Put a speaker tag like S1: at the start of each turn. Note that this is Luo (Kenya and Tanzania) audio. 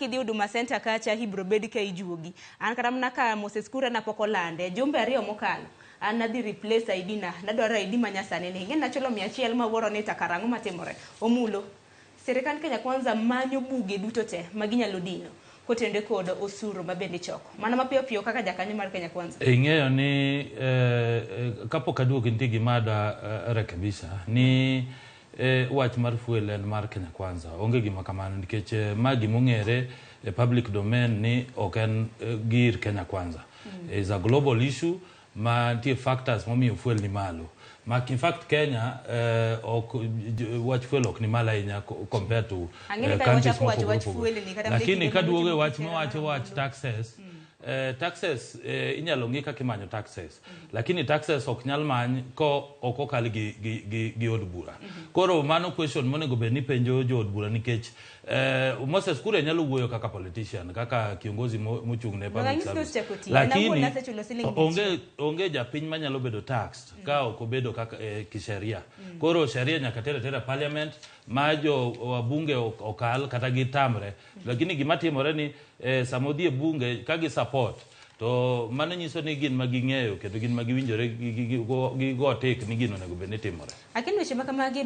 S1: Kidhi Huduma Center kacha ibro bed ka ijuogi. An kata mana ka Moses Kuria napok olande, jumbe ariyo mokalo, an nadhi replace ID na, nadwaro ID ma nyasani ni. Ing'eni nachulo 100 mawuoro ni to kara ang'o matimore. Omulo, sirikand Kenya Kwanza manyo buge duto te ma ginyalo dino kotenore kod osuru ma bende ichoko. Mana mapiyo piyo kaka jakanyo mar Kenya Kwanza.
S2: Ing'eyo ni kapok aduogi nitie gima adwa rekebisha ni Wach mar fuel en mar Kenya Kwanza. Onge gima kamano nikech ma gima ong'ere e public domain ni ok en gir Kenya Kwanza. Is a global issue ma nitie factors momiyo fuel ni malo. Ma in fact Kenya ok wach fuel ok ni malo ahinya compared to
S1: Ang'e ni ka
S2: countries
S1: wachako wacho
S2: mopogore
S1: wach
S2: opogore.
S1: fuel ni kata mana e
S2: Lakini
S1: kinde
S2: kaduogo e
S1: mane
S2: wach
S1: otimo
S2: miwacho
S1: mar
S2: wach taxes, taxes inyalo ng'i kaka imanyo taxes. Lakini taxes ok nyal many ko ok okal gi od bura. Koro mano question monego bed ni penjo jo od bura nikech Moses Kuria nyalo wuoyo kaka politician, kaka kiongozi mochung' ne public
S1: Ang'is ni
S2: service.
S1: osechako tiyo. An awuon
S2: Lakini
S1: nasechulo siling
S2: onge japiny manyalo bedo taxed ka ok obedo kaka kisheria. Koro sheria nyaka ter atera parliament ma jo wabunge okal kata gitamre. Lakini gima timore ni sama odhi e bunge ka gi support to mano nyiso ni gin ma ging'eyo kendo gin ma giwinjore gi go tik ni gino onego bed ni timore.
S1: Lakini weche ma kamagi.